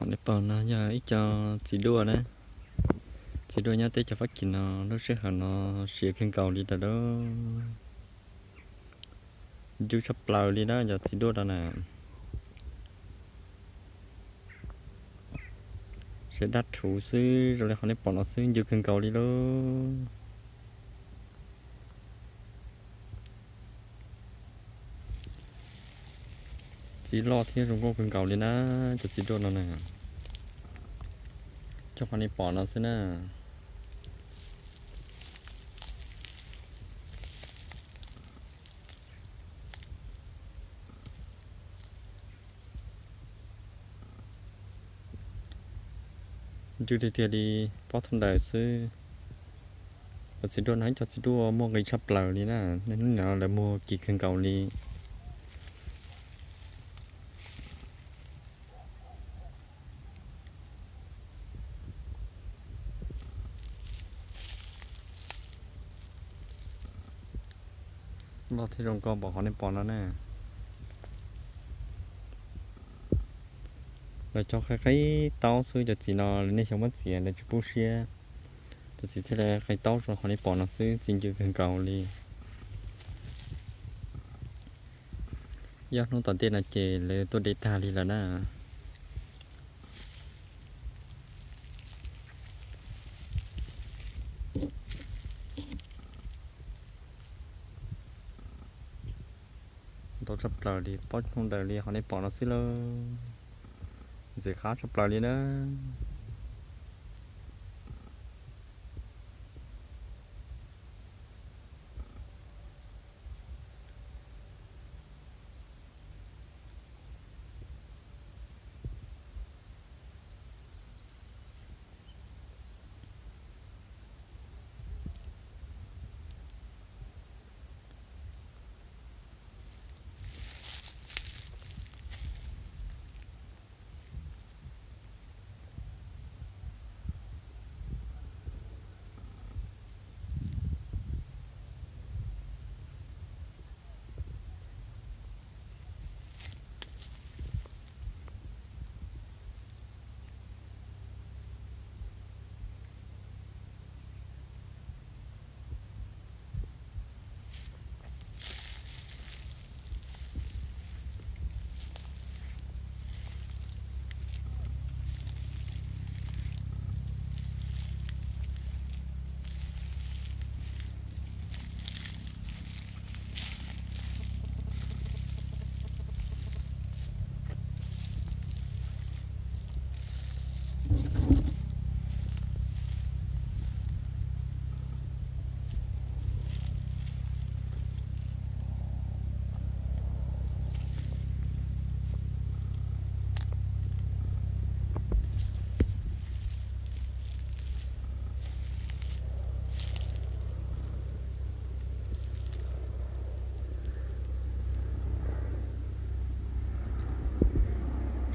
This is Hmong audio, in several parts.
Qhov nej pom no yog ib co txiv duaj na. Txiv duaj nyob teb chaws Fab Kis no lub sij hawm no siav kawg nkaus li lawm lauj. Ncw tshaj plaws li na cov txiv duaj no na. Siav daj rhuv xwb zoo li qhov nej pom no xwb, ncw kawg nkaus li lauj. Txiv loj thiab zoo nkauj kawg nkaus li na, cov txiv duaj no na. Cov qhov nej pom no xwb na. Ncw tiag tiag li, pob thooj daws xwb. Cov txiv duaj no ib co txiv duaj muaj nqis tshaj plaws li na, niaj hnub no lawv muag kim kawg nkaus li. Loj thiab zoo nkauj npaum qhov nej pom no na. Lawv cog qe qe taub xwb, cov txiv no lawv niaj xyov muab txiav lawv tsis pub siab. Cov txiv thiaj li qe taub zoo qhov nej pom no xwb, txiv ncw kawg nkaus li. Yog hnub tom ntej no ces lawv tuaj de tag li lawm na. Ntau tshaj plaws li, pob thooj daws li qhov nej pom no xwb lauj. Ntxim qab tshaj plaws li na.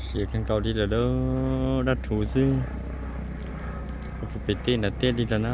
Siav kawg nkaus li lawm lauj, daj rhuv xwb. Puag pem tej nram tej li lawm na.